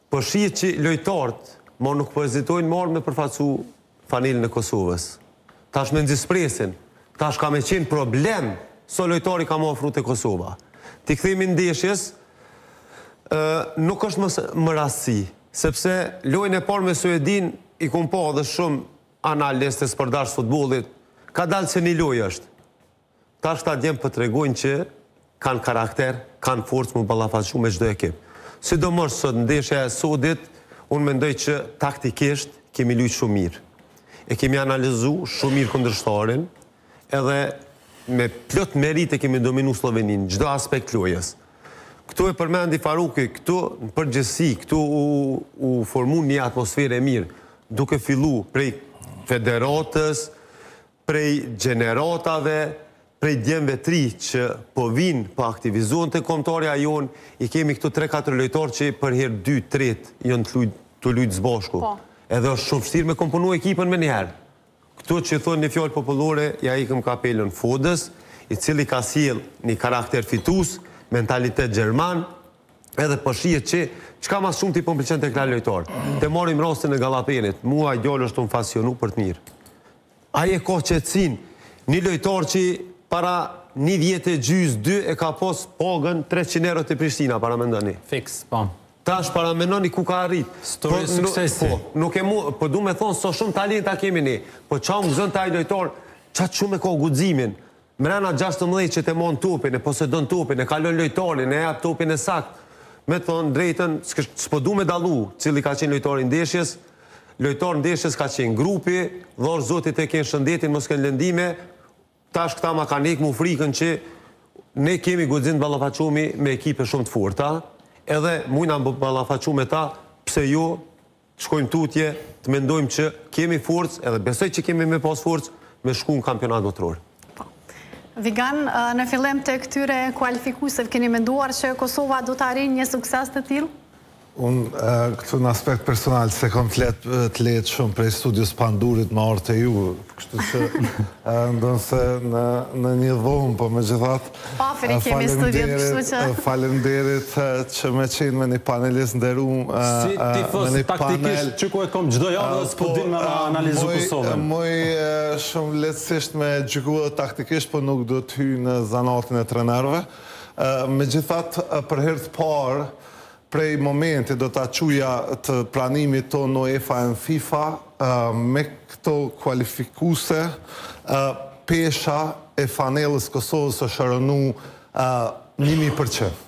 Po shihet që lojtarët mo nuk po hezitojnë me ardhë me përfaqësu fanellën e Kosovës. Tash mezi s'presin. Tash ka me qenë problem sa lojtarë ka m'u afru te Kosova. T'i kthehemi ndeshjes, ë nuk është më, më rastësi, sepse lojën e parë me Suedinë i kum pa edhe shumë analistë e sportdashës futbollit, ka dalë se një lojë është. Tash këta djem po tregojnë që kanë karakter, kanë forcë mu ballafaqu me çdo ekip. Sidomos sot ndeshja e sodit, unë mendoj që taktikisht kemi lujt shumë mirë. E kemi analizu shumë mirë kundërshtarin, edhe me plot meritë e kemi dominu Slloveninë, çdo aspekt lojës. Këtu e përmendi Faruki, këtu në përgjithësi, këtu u, u formu një atmosferë e mirë, duke fillu prej federatës, prej gjeneratave, prej djemve të ri që po vijnë, po aktivizohen te kombëtarja jonë, i kemi këtu 3-4 lojtarë që për herë 2, 3 janë të lujt, të lujt së bashku. Po. Edhe është shumë vështirë me komponu ekipën menjëherë. Këtu që thonë një fjalë popullore, ja ikëm kapelën Fodës, i cili ka sjell një karakter fitues, mentalitet gjerman, edhe po shihet që çka ma shumë ti po më pëlqen te këta lojtarë. Të marrim rastin e Gallapenit, mua ai djalë është tu m'fascinu për të mirë. Ai e ka qetësinë. Një lojtar që para një vjet e gjys, dy e ka pas pagën 300 euro te Prishtina, paramendoni. Fiks, po. Tash paramendoni ku ka arrit. Story Po, suksesi. Po, nuk e mu, po du me thonë sa shumë talenta kemi ne. Po qa më gëzon te ai lojtar, qa shumë e ka guximin. Mrena 16 që të mon topin, e posedon topin, e kalon lojtarin, e jap topin e sakt. Me thonë drejtën, s'po du me dallu cili ka qenë lojtari i ndeshjes. Lojtar ndeshjes ka qenë grupi, dhashtë Zoti të kenë shëndetin, mos kenë lëndime. Tash këta ma kanë hek mu frikën që ne kemi guxim të ballafaqohemi me ekipe shumë të forta, edhe mujna ballafaqu me ta, pse jo, të shkojmë tutje, të mendojmë që kemi forcë, edhe besoj që kemi me pas forcë, me shku në kampionat botëror. Po. Vigan, në fillim të këtyre kualifikueseve, keni menduar që Kosova do të arrijë një sukses të tillë? Unë këtu në aspekt personal se kom të lehtë të lehtë shumë prej studios Pandurit me ardhë te ju, kështu që ndonëse në në një dhomë, po megjithatë Afër i kemi studiot, kështu që faleminderit që me qenë me një panelist nderum, Si me tifoz një panel taktikisht që ku e kom çdo javë dhe s'po po din me ma analizu muj Kosovën. muj shumë lehtësisht me gjyku edhe taktikisht, po nuk do të hyj në zanatin e trenerëve. Megjithatë për herë të parë Prej momentit do ta quja të pranimit tonë në UEFA e në FIFA, me këto kualifikuese, pesha e fanellës Kosovës është rënu 1000%.